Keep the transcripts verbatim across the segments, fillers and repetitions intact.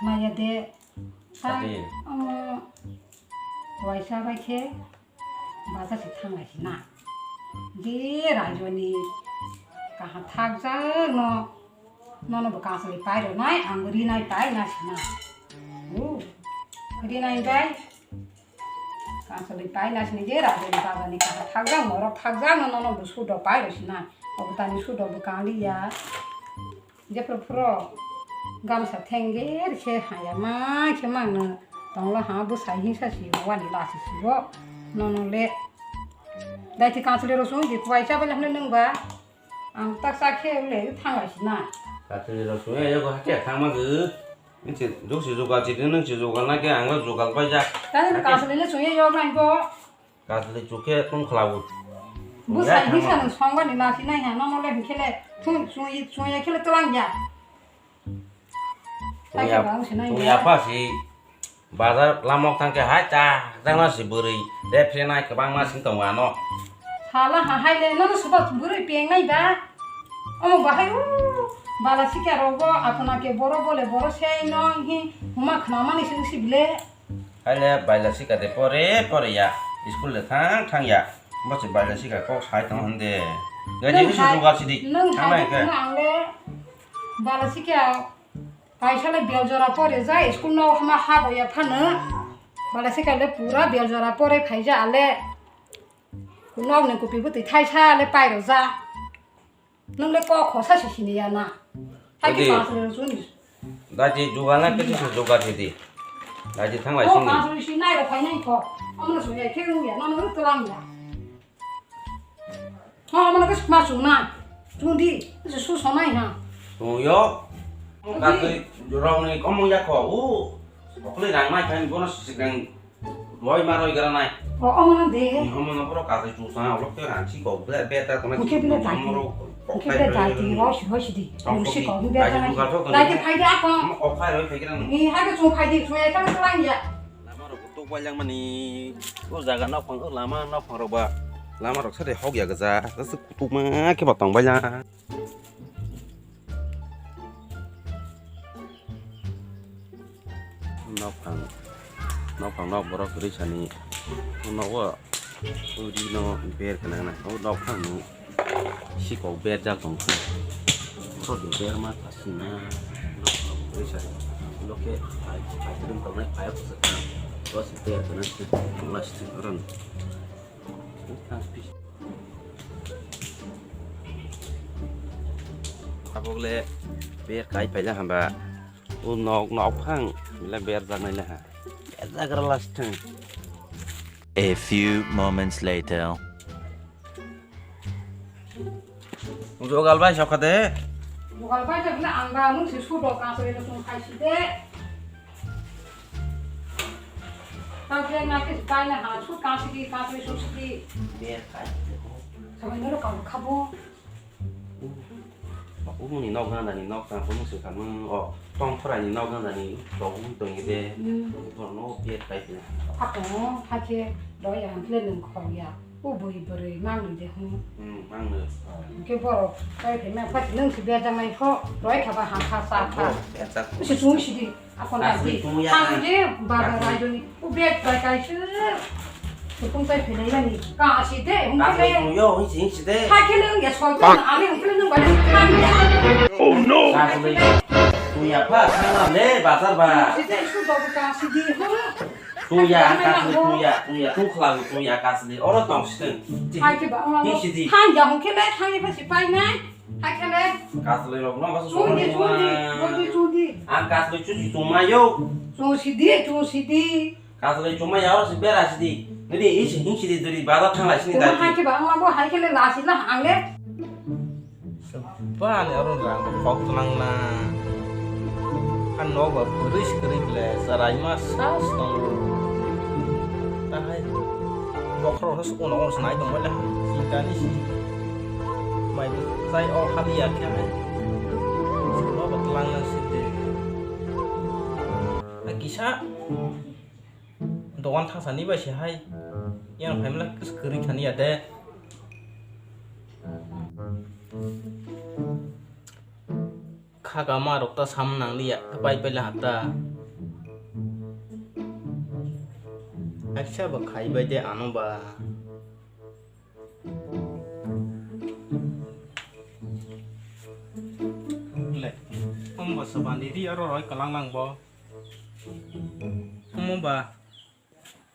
Maya de. Sak, Ati. Omo, waisa bai khe bazar se thanglai si na. Je rajoni kaham thakjak no, nono bo kansali pai rwnai, ang bo rinai pai na si na. O, rinai bai. Kansali pai na sini je rajani babani kaha thakjak, norok thakjak no, nono bo sudo pai rw sina. Obo tani sudo bo kang liya. Jephru phuru gamsa thengger khe haya ma khe mangno tonglo ha bwsai hingsa si wani lasi si bo nono le. Daiti kansali rosong di kuai cha bele hwnwi nung ba. Ang tak sa khe le thang lai sina. Kansali rosong ya yogo hakhe thang ma gw. Nung se, nung se jugal sidi, nung se jugal na khe ang jogal pai jak. Tani kansali le song ye yok nai bo. Kansali chukhe tong khlabu. Bwsai hingsa nung songba ni lasi nai ha, nono le hingkhe le thung song ye, song ye khe le twlang ya. Song ya, song ya pha si bazar lamok thang khe hai ta jang na si bwrwi refre nai kwbangma sing tongo ano. Sala ha hai le nono suba bwrwi peng nai ba. Omo bahai o bala sika rogo apuna ke boro bole boro sei no hi huma khna mani sing si bile. Haile baila sika de pore pore ya, school de thang thang ya. Bo se baila sika kok sai tong hande. Gaji nung ni hai, sugar sidi. Nung thang hai nai ke. Ang le baila sika kaisa le bel jora pore ja school no ma ha bo ya phano. Baila sika le pura bel jora pore phai ja ale. Nok ni kopi bwtwi thaisa le pairo ja. Nung le kok khosa si sini ya na. Hai ke odi. Pass le suni. Daji jugal na kiti se jugal sidi. Daji thang lai sini. Pass le si nai ro phai nai kho. Amna suni ya khe nung ya na nung tlang ya. Ha amna ke ma sung na. Sung di. Se su so nai ha. Sung yo. Odi. Ka twi rong ni komo ya kho. U. Okle rang mai khan bono sigrang roi ma roi gra nai. O, omo no de. Omo no boro katai chu sa, olok te rang chi ko, be, be ta kona. Mukhe bile dati. Omo ro, mukhe bile dati, roi si, roi si di. Roi si ko, be ta nai. Dati phai de ako. Omo okhai roi phai gra nai. Ni ha ke chung phai di, chung ya ka lang ya. Lama rok tuk bai lang mani, o jaga nok phang, o lama nok phang rok ba, lama rok sa de hok ya gaja, sa tuk ma ke ba tong bai lang. Nokphang, nokphang nok borok kwrwi sani, o nogo uri no ber kana kana, o nokphang no sikok berjak tong kha, borok ni berma thasing na, nokphang kwrwi sani, ulo khe phai, phai kwrwng tongnai phai o kwchwk kha, o se ber kana se tongla se oro no. Tabuk le ber kai phaila hamba. O nok, nok phang le ber jak nai le ha. Ber jak ra last thang. A few moments later. Jogal bai sokha de. Jogal bai de bole ang ba nung si su do ka so ino sung khai si de. Tang khe na khe bai na ha, su ka si di, ka si su si di. Ber kai. Sabai no ka kha bo. Umuni nok ganda ni nok tang phuru se kha mung o tong phora ni nok ganda ni tong tong de. Hmm. Borok no ber kai de. Ako ha khe do ya han khle nung khong ya. O bui bwrwi mangni de hwn. Hmm, mangni. Hwnkhe borok kai phaima phathi nwng se berjaknai pho, roi kha ba ham kha, cha kha. Berjak. Bisi chwng sidi, akon Asli dagi. Chwng ya. Ang je baba Asli. Raidoni, o bag bai kaisa. Supung tai phinai mani. Ka si de, hwnkhe Asli le. Chwng yo, hwng si, hwng si de. Hai khe le wng ya soi khe, ani hwnkhe le nwng bai thang ya. Oh no! Asli. Chwng ya pha, thang lam le, bazar ba. Si de, su dobu ka sidi, hwn. Tuya, kasli, tuya, tuya, tung khwlago, tuya, kasli. Oro tong sitwng. Hai khe ba, Hing sidi. Thang ya, hwnkhe le, thang ya, pha si pai nai. Hai khe le. Kasli rok no, basu Chudi, songni chudi, ma. Chudi, chudi. Ang kasli chusi chuma yo. Chudi, chudi. Kasli chuma ya, oro si bera sidi. Nini isi hing sidi duri, bazar thang lai sini Chuma dati. Hai khe ba, ang labo, hai khe le, lasi la, ang le. Bani oro rang kok twnang na. Ang nok ba kwrwi se kwrwi ble chwrai ma sas tongo. Tahai bokhorok se uno uno se nai tongbai le ham. Chintani si. Mai chai o hali ya khe hai. Sima ba tlang na si de. A kisa. Dogan thangsa ni bai se hai. Yang phaimla kwrwi thani ya de. Kha kama rok ta sam nang liya, ta pai pai la ha ta. Haksa bo khaibai de ano ba. Le, omo ba swbani ri oro roi kwlang lang bo. Omo ba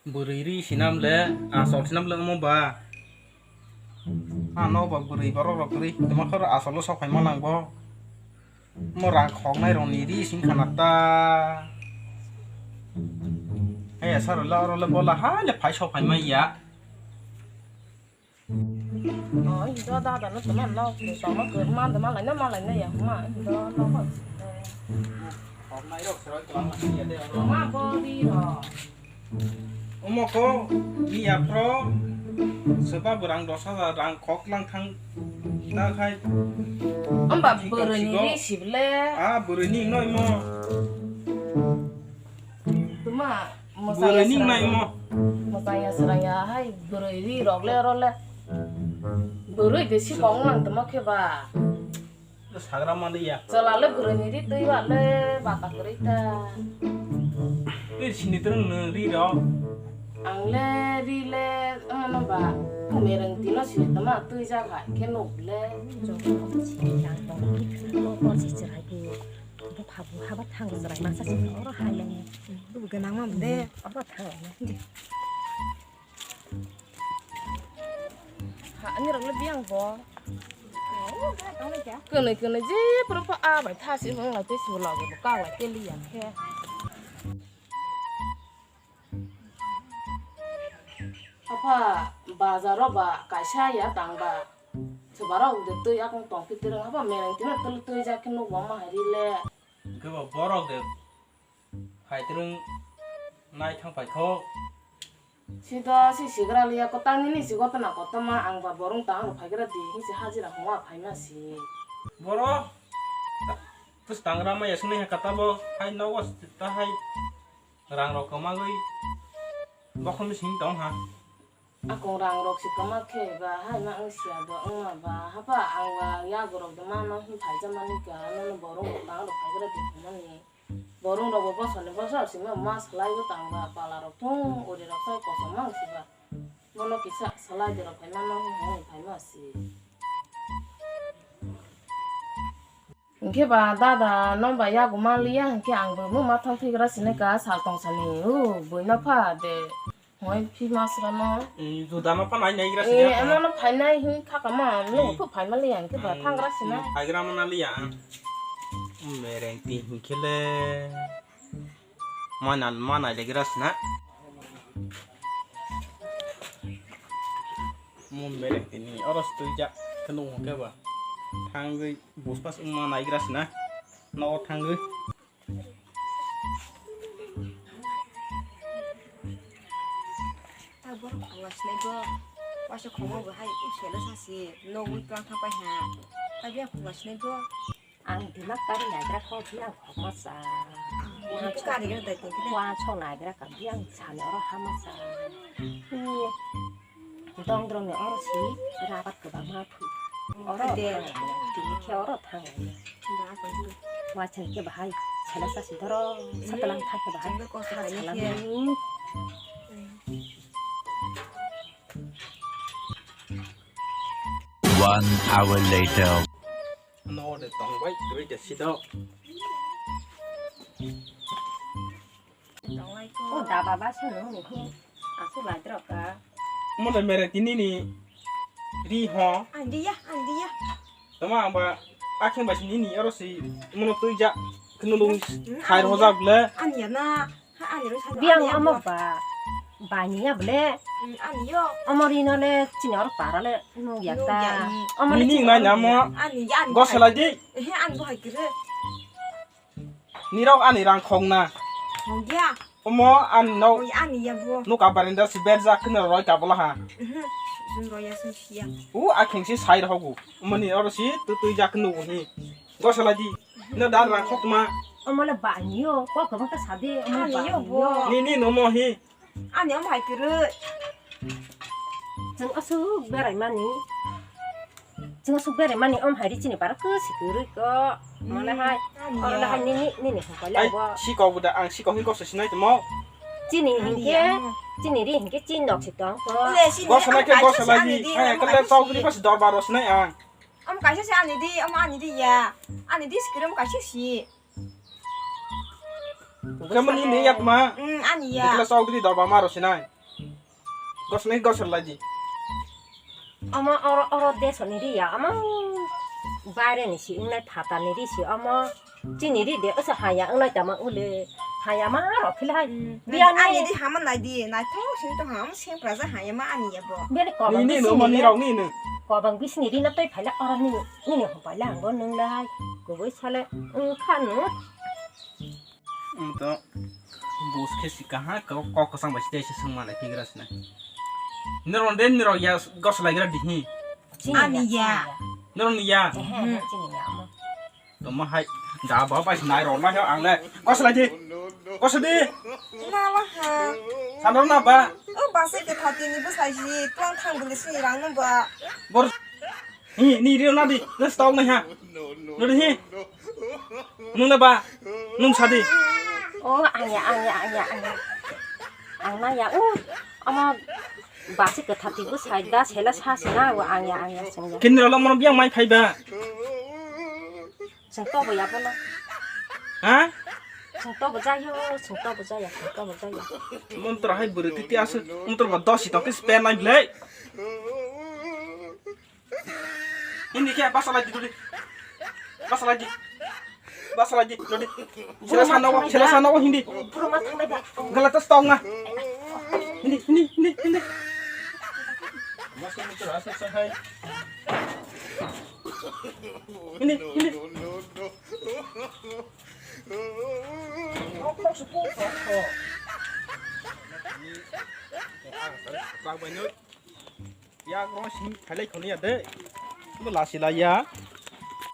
bwrwi ri sinam le, asol sinam le omo ba. Ano ba bwrwi borok rok ri, tuma khoro asol o sok phai ma nang bo. Mo rang khoknai rokni ri sing khana ta. He sar le oro le bola ha le phai sok phai ma ya. Oh, indo da da no tuma no, tuma ko ma da ma lai na ma lai na ya ma, indo no ko. Khoknai rok sroi kwlang ma ya de oro. Ma bo ri ro. Omo ko, ni aphro, soba bwrang dos hajar rang khok lang thang, ta khai. Amba bwrwi ni ri sible. Ah, bwrwi ni noi mo. Tuma, bwrwi ni nai mo. Mosaya sraya hai, bwrwi ri rok le ro le. Bwrwi de si kong lang tuma khe ba. Sagra maliya. Chala le bwrwi ni ri twi ba le bata kwrwi ta. Twi sini twrwng no ri ro. Ang le ri le ano ba mereng tino sini tama twi ja hai khe nuk le. Bo phabu haba thang chwrai masa sini oro hai le. Bu gwnang ma de oro thang le. Ha, ani rok le biyang bo. Kwnwi kwnwi je pura pha a bai tha si wng lai tei si bo loge bo kak lai tei liya khe. Apha, bazar o ba kaisa ya tang ba. Chubarok de twi akung tong phi twrwng apha mereng tino twi jak khe nuk bo ma hai ri le. Hwnkhe bo borok de phai twrwng nai thang paikho. Sido si sigra liya ko tang nini si gotona kotorma ang ba borong tang rok phaigra di hing si hajira hongwa phaima si. Boro, tus tangra ma yasni hai kata bo hai nogo ta hai rang rok kwmagwi bokhom sing tong ha. Akung rang rok si kwma khe ba hai ma wng siya do wngma ba hapa ang ba yago rok de ma no hing phaija mani ka nono borong rok tang rok phaigra di hongmani. Borong rok bo bosor ni bosor simi ma salai o tang ba pala rok thung uri rok sa kosom ma si ba. Mono kisa salai de rok phai ma no hung hung phai ma si. Hingke ba dada no ba yago ma liya hingke ang bo ma thang phigra sini ka sal tong sani o bui no pha de. Hoi phi masra no. Juda no pha nai nai gra sini. Eh, ano no phai nai hing kha kama no phu phai ma liya hingke ba thang gra sini. Phai gra ma na liya. Mereng ti hingke le. Mana mana le gra sini. Mo mereng ti ni oro stui ja kenu hingke ba. Thang gui buspas ma nai gra sini. No thang gui. Tak borok khogla sinai bo, waisa khogma bo hai selo sasi, nogwi twlang thang pai ha, tak biyang khogla sinai bo. Ang dimak kari naigra kho, biyang khogma sa. Ang kari gra dai tong khe. Wa song naigra ka, biyang sani oro hama sa. Dong drong ni oro si rabat kwbangma phu. Oro de. Tini khe oro thang. Waisa khe bahai sela sa si doro satalang thang khe bahai. Satalang. One hour later. No de tong bai twi de si do. O da baba sano ni hi. Asu lai drok ka. Mo le mere tini ni ri ho. Ang diya, ang diya. Tama ang ba akheng ba sini ni oro si mo no tui ja. Kunu lung khai ro jak le. Ang ya na. Ha, ang ya na. Biang amo ba. Ba ni ya ble. Ang yo. Amo ri no le chini oro para le nu ya ta. Amo ni ngai na mo. Ang ya. Gosela di. He ang bo hai kire. Nirok ani rang khokna. Khokya. Omo ani nok. Ani ya bo. Nuka barenda si berjak keno roi kabla ha. Jun roya sun siya. U akheng si sai rogo. Omoni oro si tu tui jak nu hi. Gosala di. No dan rang khokma. Omo le ba ani yo. Ko ko ta sade. Omo ani yo bo. Ni ni no mo hi. Ani om hai kwrwi. Chwng aswk beraimani. Chwng aswk beraimani om hai ri chini bara kwswi kwrwi kok. Mane hai. Ani oro le hai nini nini hokole. Ai bo. Sikok buda ang sikok hin kok sinai tamo. Chini hinkhe, chini ri hinkhe chini nok si tong kho. Gosalai khe gosalai di. Hai, ekle chowdhury basi dorbar rw sinai ang. Omo kaisa se ani di, omo ani di ya. Ani di sikiri omo kaisa si. Khe mani ni ya tma? Mm, ani ya. Ekle chowdhury dorbar ma rw sinai. Gosalai gosalai di. Omo oro, oro desoni ri ya, omo baire ni si wngnai, phatar ni ri si omo. Chini ri de, oso haya wngnai tama ule. Haya ma rok philai. Biya ani di hama nai di, naithok sini to hama seng praja haya ma ani ya bo. Bele kobang ni, ni, bisini no, mani rok ni, ni. Kobang bisini ri no tei phaila oro nini, nini hum paila ang bo nung lai. Kubui sale, wng kha nung. Ang to bus khe si kaha, kok, kok kwchang bai si tei se sung ma nai tigra sina. Nirok de, nirok ya gosalai gra di hi. Ani ya. Nirok ni ya. Ehe, chini ya mo. Toma hai, da ba bai nai ro na ang le. Gosalai di. Gosalai di. Nala ha. Sanro na ba. O base ke thati ni bwsai si, tuang thang bwle si rang no ba. Bor. Hi, ni rio na di. Let's talk na ha. No di hi. Nung le ba. Nung sa di. O, ang ya, ang ya, ang ya, ang ya. Ang na ya, o. Ama base ke thati bwsai da, sela sa sina, o, ang ya, ang ya, sing ya. Kini ralo mono biang mai phai ba. Sing to bo ya bono. Ha? Sing to bo ja yo, sing to bo ja ya, sing to bo ja ya. Montra hai bwrwi titi asu, montra ba dosi tokis pen nai blai. Hindi khe basalai di duli. Basalai di. Basalai di duli. Sila sana wa, sila sana wa hindi. Gala tas tong na. Hindi, hindi, hindi, hindi. Hindi, hindi. Yak rong sing khailai khoni ya de. Bo lasi la ya.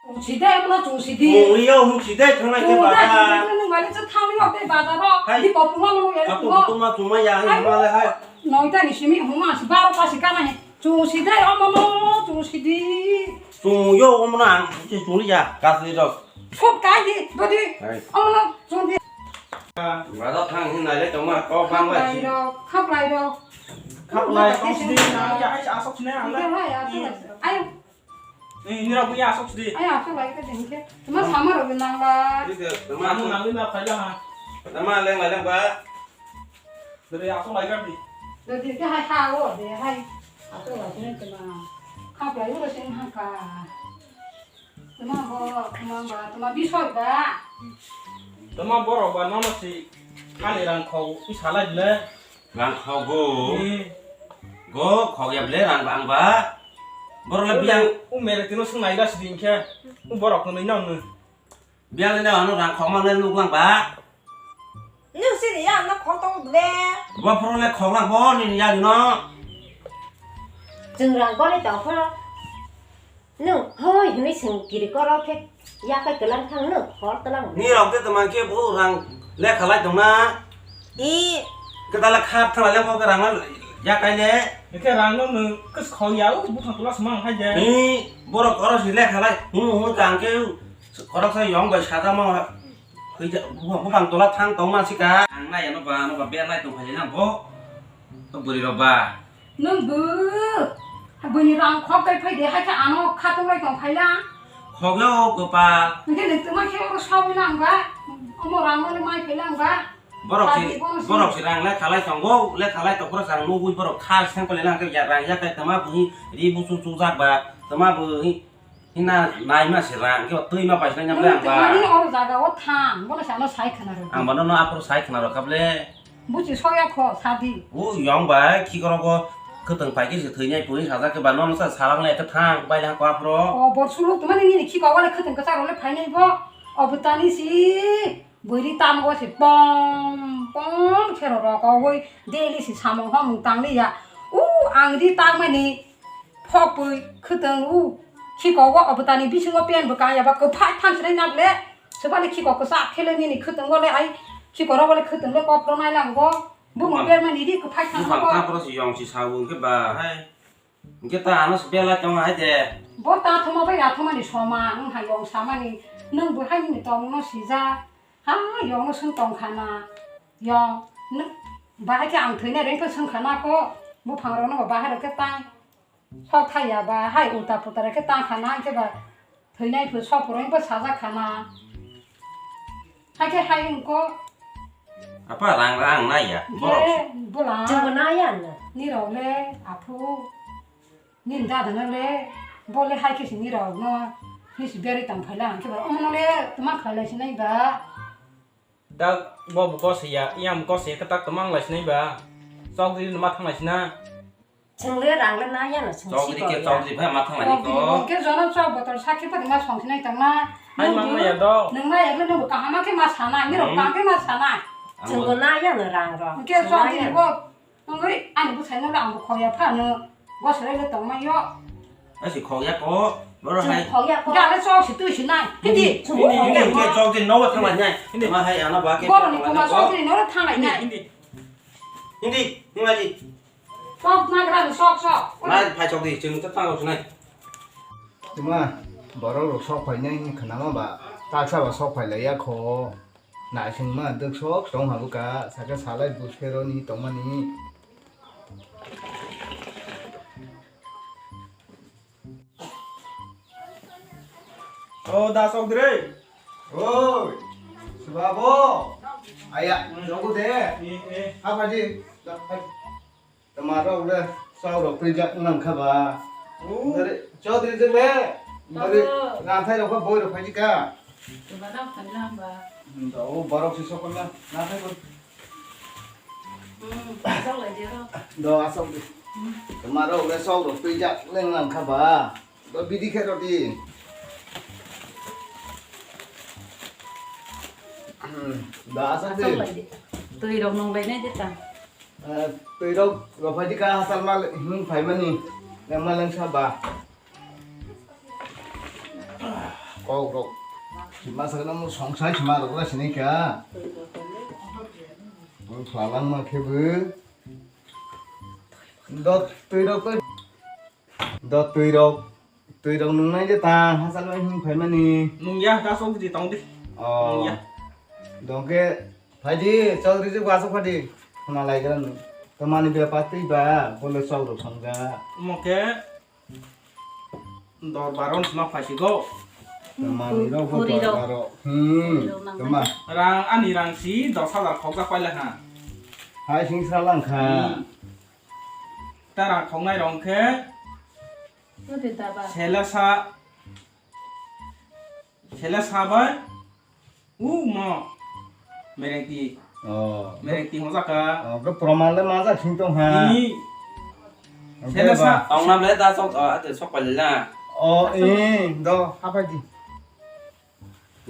Chungsi de, mo chungsi di. Mo yo, mo si de, thang lai ke baba. Mo mali cha thang ni te baba ro. Hai. Di ko puma mo ya. Kapu puma chuma ya, hai, ma le hai. Noi ta ni simi huma si baro ta si kana he. Chungsi de, omo mo, chungsi di. Chung yo, omo na, si chung ya, kas ni ro. Sop kai di, dodi. Hai. Omo no, chung di. Bada thang hin nai le tongma kok bang lai si. Khaplai rok, khaplai rok. Khaplai tong si di na ya ai asok sine ang lai. Ai asok lai. Ayo. Ni ni rok ya asok si di. Ayo asok lai ka ding ke. Tuma sama rok nang la. Ni ke tuma nang nang na phai la ha. Tuma leng lai leng ba. Dere asok lai ka di. Dere ke hai ha o de hai. Asok lai sine tuma. Khaplai rok sine ha ka. Tuma borok, tuma ba, tuma bisoi ba. Tuma borok ba nono si ani rang khok i salai ble. Rang khok go. Hmm. Go khok ya ble rang bang ba. Borok le biang. U mere tino sung nai ga si din khe. U borok no nai no. Biang le ano rang khok ma le nuk lang ba. Nung sini ya, no khotong ble. Bo phoro le khok lang bo ni ya no. Jeng rang kori tong phoro. Nung hoi hini sing kiri koro khe ya kai kelang thang nung khor kelang. Ni rok te tama khe bo rang le khalai tong na. I. Kedala khap thang le bo ke rang ya kai le. Ke rang no nung kes khau ya u bu thang kula semang hai je. Ni borok koro si le khalai. Hu hu kang ke koro sa yong bai sa ta ma. Hoi ja, bu, bu bang tola thang tong ma sika. Ang nai ano ba, ano ba ber nai tong phai nang bo. To buri rok ba. Nung bu. Buni rang khok kai phai de, hai khe ano khatung lai tong phai la. Khok yo kopal. Nge nung tuma khe oro sawi lang ba. Omo rang no mai phai lang ba. Borok si, borok si rang le khalai tong bo, le khalai tong borok sang nugui borok khal seng pale lang ke ya rang ya kai tama bu ri bu chu chu jak ba. Tama bu Hina naima se rang, kebo twi ma paisna nyam le ang ba. Twi mani oro jaga o thang, bono se ano sai khna rw. Ang bono no aphuru sai khna rw kable. Buchi soya kho, sadi. O yong bai, khi koro go khwtwng pai khe se thwi nai puri sajak khe ba, nono sa salang le khe thang, bai le ha ko aphuru. O bor sulu twi mani nini khi ko wale khwtwng kwcharo le phai nai bo. O bwtani si. Bwrwi tamo se pom pom khe rw rw kogwi daily se samung hamung tang li ya. U ang ri tangmani phok bwi khwtwng u khiko o bwtani bisingo pen bwkang ya ba kwphai thang sinai na ble. Swbani khiko kwchak khe le nini khwtwng o le ai khiko rok o le khwtwng le kok rw nai lang bo. Bumung permani ri kwphai thang bo. Bupang ta poro se yong se sa bo hwnkhe ba hai. Hwnkhe ta ano se belai tongo hai de. Bo ta thoma bai ra thoma ni soma, nwng hai yong samani, nwng bo hai ni tong no sija. Ha, yong no sung tong kha na. Yong, nwng, Bahai khe ang thwinai rengkhe swngkha na kho, buphang rok no bahai rok khe tang sok thai ya ba, hai ulta puta rok khe tang kha na, hwnkhe ba thwinai phu sok phuru wngkhe sajak kha na. Hai khe hai wngkho. Apa rang rang na ya, borok. Ye, bwla. Chwngbo na ya no. Nirok le, aphu. Nini dada no le, bo le hai khe si nirok no. Nisi berwi tong phai la, hwnkhe ba omo no le, tuma khlai lai sinai ba. Da bo bo kose ya, yang kose ya, kwtak tongma wng lai sinai ba. Chokdiri no ma thang lai sina. Chwng le rang le na ya no, chwng Chokdiri si ke ko ya. Chokdiri bai ma thang lai ni ko. Chokdiri bo ke jono chok botol sakhe pati ma song sinai tang na. Hai mang ya do. Nwng na ya le nwng bo kaham ma khe ma sanai, nirok Hmm. Kaham khe ma sanai. Ang Chwng bo- bo na ya no rang rok. Ke Chwng na ya chokdiri no. Bo, nwng ri ani bo sai no le ang bo khok ya pha no. Bo sai le tong ma yo. Asi khok ya ko, boro Chwng hai. Khok ya ko. Ga le chok si twi si nai. Hindi. Chwng Hindi, khok hindi, ya hindi, ko. Chok din, no thang lai nai. Hindi. Ma hai, ano ba ke Boro ni thang lai kuma ko. Chok din, no thang lai nai. Hindi, hindi. Hindi, hindi. Sok na gra sok sok. Ma phai chok di, chwng ta thang lai nai. Tuma, borok rok sok phai nai, khna ma ba, taksa ba sok phai lai ya kho. Naising ma dwk sok tong ha bwkha, saka salai bus phero ni tong mani. O da sok dire. Oi, sibabo. Aya, jogo de. Eh, eh. Ha phaji. Tama rok le, chau rok twi jak nang kha ba. Oh. Dari, Chaudhary jeng le. Dari, Babu. Ranthai rok boi rok phaji ka. Tuma rok phaji nang ba. Hmm, da, o borok si sokol na, ranthai ko. Hmm, asok lai de ro. Do asok di. Hmm. Tama rok le chau rok twi jak leng nang kha ba. Do bidi khe rw di. Hmm, da asok di. Asok lai de. Twi rok nung lai nai de ta. Eh, twi rok rw phaji ka hachal ma him phai mani. Leng ma leng sa ba. Kok rok. Masa kana mo songsai sima rok la sini kha. Mo phalang ma khe bo. Do twi rok to. Do twi rok. Twi rok nung nai de ta hachal ma him phai mani. Nung ya ka sok di tong di. Oh. Nung ya. Dong khe phai di chok ri jik wa sok phai di. Khna lai gra nung. Tamani bepar twi ba bole chok rok song ja. Mo khe. Dor baro wngsi ma phaisigo. Manwi rok bo Puri dor rok. Baro. Hmm. Puri rok nang Tama. Rang ani rang si dos hajar khokjak paila ha. Hai sing sra lang kha. Hmm. Ta rang khoknai rong khe. Puri daba. Sela sa. Sela sa bai. U mo. Merengti. Oh. Merengti mo jaka. Oh, ke proman le ma jak sing tong ha. Ni. Oke, sela sa. Ba. Tong nam le da sok, ah, ate sok pali la. Oh, eh, do, apa di?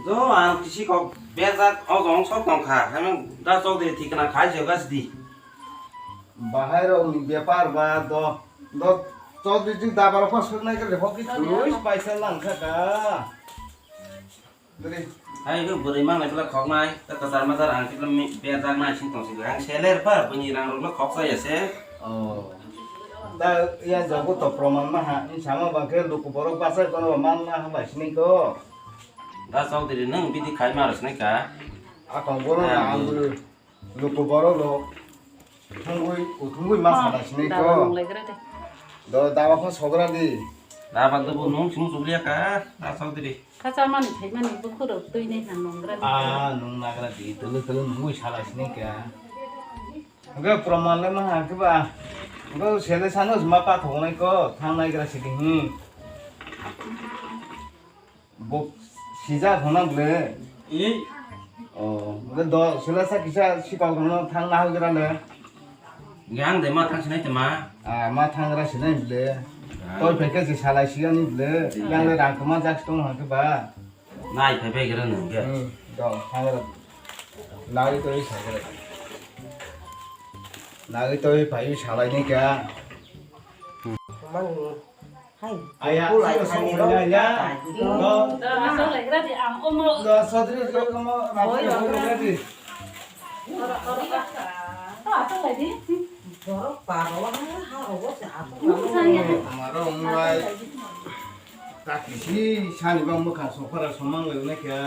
Do, ang kisi kok bejak, o jong sok tong kha. Hemang da sok de thik na khai se gas di. Bahai rok ni bepar ba do, do sok di da bar pa sok nai ke de hok ki thui paisa lang kha ka. Hai, bo bwrwi manglai bwla khoknai, ta kwchar machar ang khe bwla mi-, bejak nai sing tong sing. Ang seler pa, bini rang rok no khoksa ya se. Oh. Da, ya jago to proman ma ha, ni sama ba khe luku borok bachai kono ba man na ha bai sini ko. Da Chaudhary nung bidi khai ma rw sinai ka. A tong bono na ang bwrwi. Luku borok rok thwngwi, kuthumwi ma sana sinai ko. Daba nung lai gra de. Do, daba pho sogra di. Daba do bo nung sung sugliya ka, da Chaudhary. Kachar mani thai mani bukhuk rok twi nai na nung gra de. Ah, nung nagra di, tulu tulu nungwi sana sinai ka. Hwnkhe proman le ma ha khe ba. Hwnkhe sele sano ma pathok nai ko, thang nai gra sidi hi. Bo sijak hona bwle. I. Oh, bwle do sila sa kisa sikok hona thang na hogra le. Yang de ma thang sinai te ma. Ah, ma thang ra sinai bwle. Ah. Toi phai khe se salai sigani bwle. Ah. Yang le rang koma jak tong hang khe ba. Nai phai phai gra nang khe. Hmm, do thang ra. Nai toi sa gra. Nai toi phai salai ni khe. Mang. Hai. Aya, kulai sino sini sini ro. Ya. Do. Do, asok lai gra di ang omo. Do, sodri ro komo. Oi, ro gra di. Oro, oro, oro. To asok lai di. Borok paro ha ha obo se asok. Mung lai. Sa ya. Maro mung lai. Asok lai di. Taki si sani bang bwkha sopara somang lai nai kya.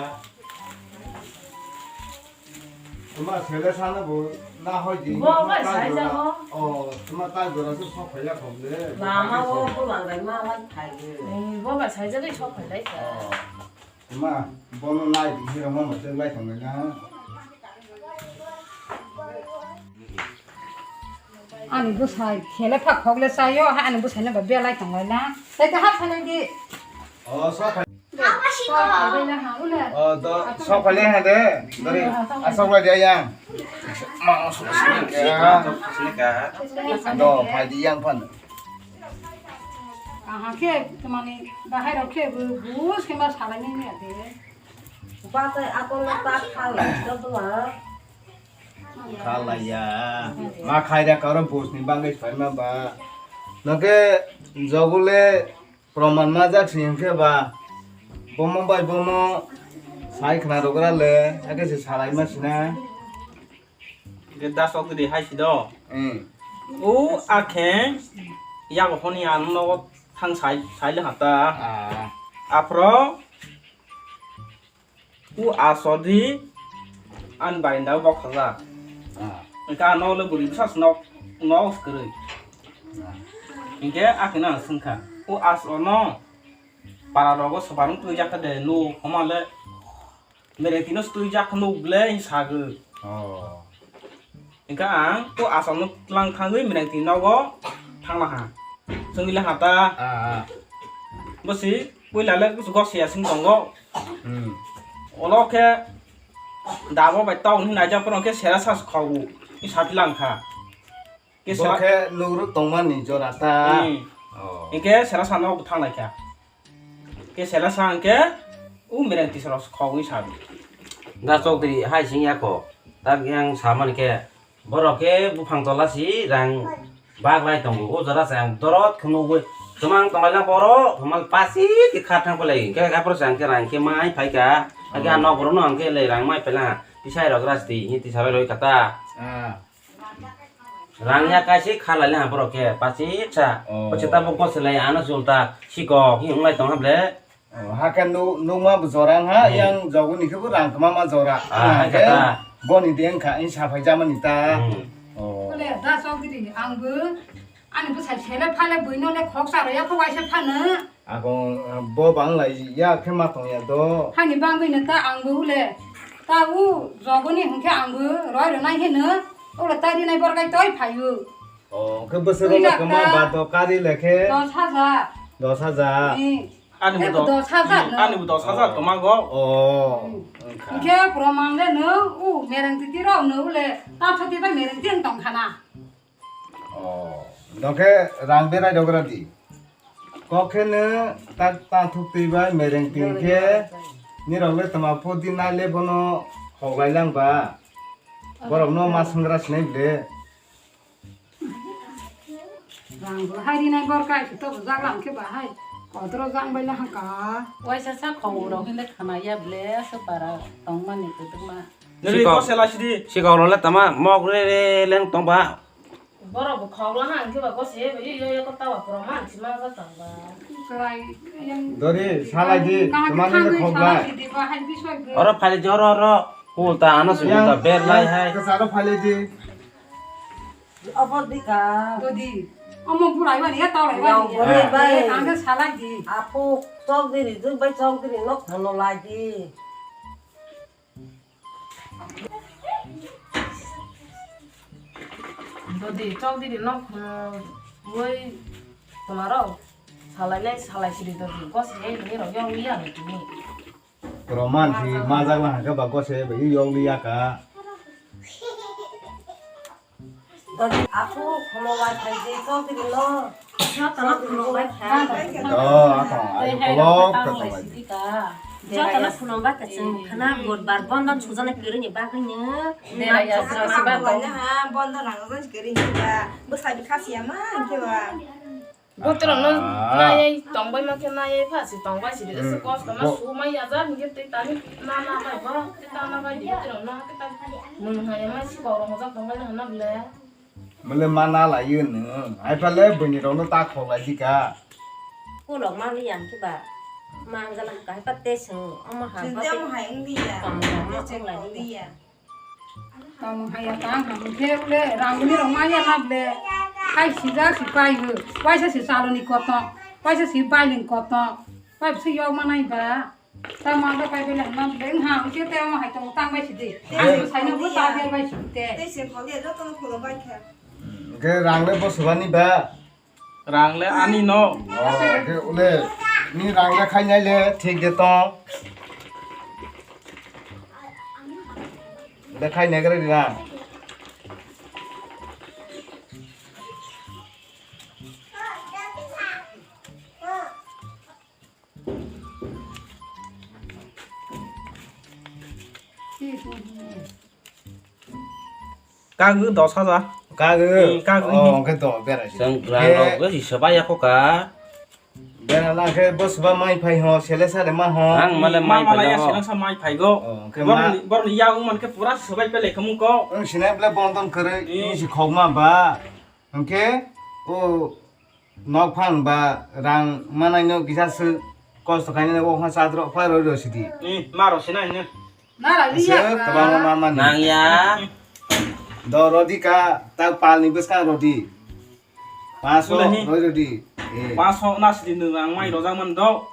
Tuma sele sana bo na hoi di. Bo bai sai jago. Oh, tuma ta gora su sok phai ya khom de. Lama o bulang bai ma lai phai de. Ni bo bai sai jago sok phai lai ka. Oh. Tuma bono nai di hira mo ma lai thang na. Ani bwsai sele phak khok le chaio, ha ani bwsai no ba belai tong lai na. Tai ta ha phalai di. Oh, sok phai. Sok phai lai na ha, ule. Oh, do, sok phai lai ha de. Dori, a sok lai de yang. Ma, sok sini ka. Do, phai di yang phan. Aha khe, tamani bahai rok khe bu, bus khe ma salai ni ni ade. Ba tai akol ta khal, do bla. Khalaiya. Ma khaida karo bus ni bagwi phaima ba. Nokhe jogole proman majak si hinkhe ba. Bomo bai bomo sai khna rogra le, ake se salai ma sina. Ke dasok gidi hai si do. Hmm. O akhe yago honi ano nogo thang sai, sai le hata. Ah. Aphro U asodi an bainda bok khaja. Ah. Engka ano le buri bwsa nok, nok kwrwi. Ah. Engke akhe na sengkha. U asono para rogo sobarung twijak de nu homale mere tino twijak nu ble sagwi. Oh. Engka ang o aswkno tlang thangwi Merengti nogo thanglaha. Chwngwi laha ta. Ah, ah. Bosi puila le gok siya sing tongo. Hmm. Olo khe dabo bai tong hwnwi naijak phano khe sera sa khogu. I sapi langkha. Khe bo sera khe nugruk tongmani jora ta. Hmm. Oh. Engke sera sa nogo thanglaikha. Khe sela sa hwnkhe, o Mereng tisarok khogwi sabi. Da chokdri hai sing ya kho. Tak yang samani khe, borok khe buphang tola si rang baglai tongo. O jora se ang dorot khwnugwi, chwmang tonglai lang borok, tongmal pasi ti kha thang phalai. Hwnkhe haphuru se ang khe rang khe mai phaikha. Hwnkhe a nok borokno ang khe le rang mai phaila. Tisai rok rasti, hi tisabai roi kata. Ah. Rang ya kaisa khalai le ha borok khe pachitsa. Oh. Pachitsa bo gosilai ano sulta sikok hi wnglai tong hable. Oh, hakhe nu nukma bo jora wngha, hmm, yang jogoni khe bo rang kwma ma jora. Ah, hai khe kata. Boni de wngkha, wng saphai jamani ta. Hmm. Oh. Bole da chokdiri ang bo ani bwsai sele phale buino le khoksa roya kho waisa phano. Ako, ah, bo bang lai ya khe ma tong ya do. Hani bangwi no ta ang bo ule. Ta u jogoni hwnkhe ang bo roi rwnai heno. Ule ta rinai borkai toi phaio. Oh, khe bwswk rok kama ba do kari le khe? Dos hajar. Dos hajar. Ni. Ani bo dos hajar no. Ani bo dos hajar toma go. Oh. Hmm. Wngkha. Hwnkhe proman le no u Mereng titi rok no ule ta thoti ba Mereng tin tong khana. Oh, dokhe rang berai dogra di. Kok khe nw tak ta thuk twi bai Mereng twi khe nirok le tama pho di nai le bono hoglai lang ba. Borok no ma swngra sinai ble. Rang bo hai rinai bor kai to bo jak lang khe ba hai. Kodro jang bai la hangka. Waisa sa khong rok hinde khana ya ble se para tong mani kwdwkma. Nini sikok, kosela sidi. Sikok role tama mok re re leng tong ba. Borok bo khogla ha, hwnkhe ba gose eba yo yo yo ko tawa pura man si ma ja tang ba. Dori, salai di, kaham tama kaham nini khogla. Salai di ba, hai bisoi bo. Oro phai di, oro, oro. Ulta ano si ulta ber lai hai. Yang, yang, kesaro phai di. Obo dika. Dodi. Omo burai ba ya tawlai ba. Yang burai ba. Ang salai di. Apo chok diri, duk bai chok diri, nok hono lai di. Dodi, chok diri nok, hmm, woi, toma rok, salai nai, salai siri dodi, gos he, he rok, yong liya ni tini. Roman si, majak lang hake ba gos he, bai yong liya ka. Dodi, aku, khomo wai phai de, chok diri no. Jotono khulumbai kha. Oh, ako, ayo kolok, kolok. Jotono khulumbai kha, chwng khna budbar bondon sujaknai kwrwini bagwino. Bondon nangjaknai kwrwini ba. Bwsai bwkha siya ma, hwnkhe ba. Botorokno naiwi tongbai ma khe naiwi pha si tongbai si de, kosto ma su ma ya jak, hwnkhe tei tani na na bai bo, tei ta na bai di botorokno, tei ta mung hai ma si kok rok hojak tongbai na hwnna bwle. Mole mana lai yo nung. Hai pale bini rok no ta khok lai di ka. Kulok ma li yang kiba. Mang jala ka hai pa te sung. Omo ha. Sung ba de omo hai ung di ya. Tong rok ma ung lai di ya. Tamo haya tang ham khe ule rangni rong maya na ble. Hai sijak si pai hu. Waisa si saloni koto. Waisa si bailing koto. Pai si yok manai ba. Ta ma ba pai bele ham ble ha. Uche te mo hai tong tang bai si di. Ani sai no bu ta dia bai si te. Tei se phone dia joto no khulum bai khe. Ge rang le bo subani ba. Rang le ani no. Oh, ke ule, ni rang le khai nai le, thik de tong. Le khai nai gre rang. Kagwi dos hajar. Kagwi? Hmm, kagwi. Oh, hwnkhe do, berai. Chwng rang rok gwi swbai ya kho ka. Bera na khe bo swba mai phai ho, sele sare ma ho. Ang male mai phai ya, ho. Seleng sa mai phai go. Oh, hwnkhe borok ma- ni, borok ni yago man khe pura swbai pele khe mung ko. Ang sinai bole bondon kwrwi, hmm, ni si khok ma ba. Hwnkhe, o, nok phang ba rang manai no kisa swk kosto khainai bo kha sadro phai roi roi sidi. Hmm, ma roi sinai ne. Nara liya. Aswk kwbangma ma mani. Nang ya. Do rodi ka ta pal ni bwskang rodi. Paso roi rodi. Eh. Paso na sidi nang mai rojak man do.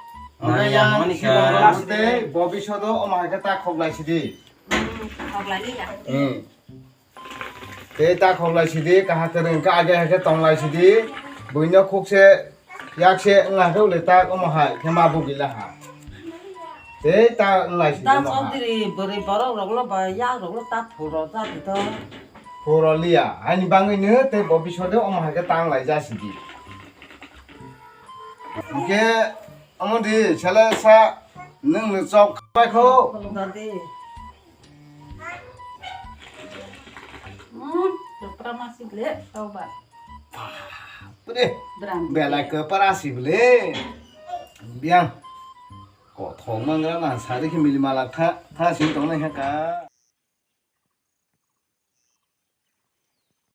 Nang ya, mani ka. Sibong rodi. Bobisodo omo hai khe ta khoklai sidi. Hmm, khoklai liya. Eh. Tei ta khoklai sidi, kaha kwrwng khe age hai khe tonglai sidi, buino khukse yakse wngna khe ule ta omo hai khe ma bugila ha. Tei ta wnglai sidi omo hai. Chaudhary bwrwi borok rokno ba yak rokno ta phuro jati to. Phuro liya, haini bangwi no tei bo bisode omo hai khe ta wnglai ja sidi. Hwnkhe omo di sele sa nwng no chok bai kho. Dadi. Hmm, chopra masih le, tau ba. Pwdre. Bram. Belai kwpar asi bwle. Biang. Kothok mangra na sari khe mili mala tha, tha sing tongnai kha ka.